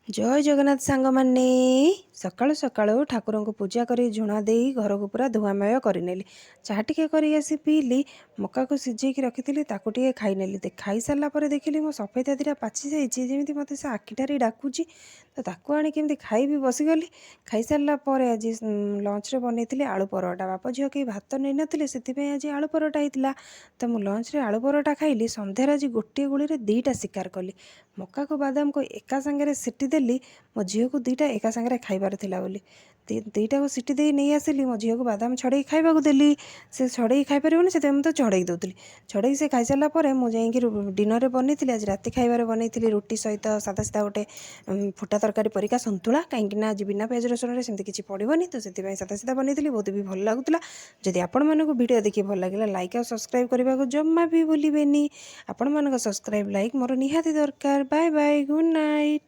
ଜୟ ଜଗନ୍ନାଥ ସାଙ୍ଗମାନେ। ସକାଳୁ ସକାଳୁ ଠାକୁରଙ୍କୁ ପୂଜା କରି, ଝୁଣା ଦେଇ ଘରକୁ ପୁରା ଧୂଆଁମୟ କରିନେଲି। ଚାହା ଟିକେ କରି ଆସି ପିଇଲି। ମକାକୁ ସିଝେଇକି ରଖିଥିଲି, ତାକୁ ଟିକେ ଖାଇନେଲି। ଖାଇସାରିଲା ପରେ ଦେଖିଲି ମୋ ସଫେଦା ଦୁଇଟା ପାଚି ଯାଇଛି, ଯେମିତି ମୋତେ ସେ ଆଖିଠାରି ଡାକୁଛି। ତ ତାକୁ ଆଣି କେମିତି ଖାଇବି ବସିଗଲି। ଖାଇସାରିଲା ପରେ ଆଜି ଲଞ୍ଚରେ ବନେଇଥିଲି ଆଳୁ ପରଟା। ବାପ ଝିଅ କେହି ଭାତ ନେଇନଥିଲେ, ସେଥିପାଇଁ ଆଜି ଆଳୁ ପରଟା ହେଇଥିଲା। ତ ମୁଁ ଲଞ୍ଚରେ ଆଳୁ ପରଟା ଖାଇଲି। ସନ୍ଧ୍ୟାରେ ଆଜି ଗୋଟିଏ ଗୁଳିରେ ଦୁଇଟା ଶିକାର କଲି। ମକାକୁ ବାଦାମକୁ ଏକା ସାଙ୍ଗରେ ସିଟି ଦେଲି, ମୋ ଝିଅକୁ ଦୁଇଟା ଏକା ସାଙ୍ଗରେ ଖାଇବାର ଥିଲା ବୋଲି। ଦୁଇଟାକୁ ସିଟି ଦେଇ ନେଇ ଆସିଲି। ମୋ ଝିଅକୁ ବାଦାମ ଛଡ଼େଇ ଖାଇବାକୁ ଦେଲି। ସେ ଛଡ଼େଇ ଖାଇପାରିବନି, ସେଥିପାଇଁ ମୁଁ ତ ଛଡ଼େଇ ଦେଉଥିଲି। ଛଡ଼େଇକି ସେ ଖାଇସାରିଲା ପରେ ମୁଁ ଯାଇକି ଡିନରରେ ବନେଇଥିଲି, ଆଜି ରାତି ଖାଇବାରେ ବନେଇଥିଲି ରୁଟି ସହିତ ସାଧା ସିଧା ଗୋଟେ ଫୁଟା ତରକାରୀ ପରିକା ସନ୍ତୁଳା। କାହିଁକିନା ଆଜି ବିନା ପିଆଜ ରସୁଣରେ ସେମିତି କିଛି ପଡ଼ିବନି, ତ ସେଥିପାଇଁ ସାଧା ସିଧା ବନେଇଥିଲି। ବହୁତ ବି ଭଲ ଲାଗୁଥିଲା। ଯଦି ଆପଣମାନଙ୍କୁ ଭିଡ଼ିଓ ଦେଖି ଭଲ ଲାଗିଲା, ଲାଇକ୍ ଆଉ ସବସ୍କ୍ରାଇବ୍ କରିବାକୁ ଜମା ବି ଭୁଲିବେନି। ଆପଣମାନଙ୍କ ସବସ୍କ୍ରାଇବ୍, ଲାଇକ୍ ମୋର ନିହାତି ଦରକାର। Bye bye, good night.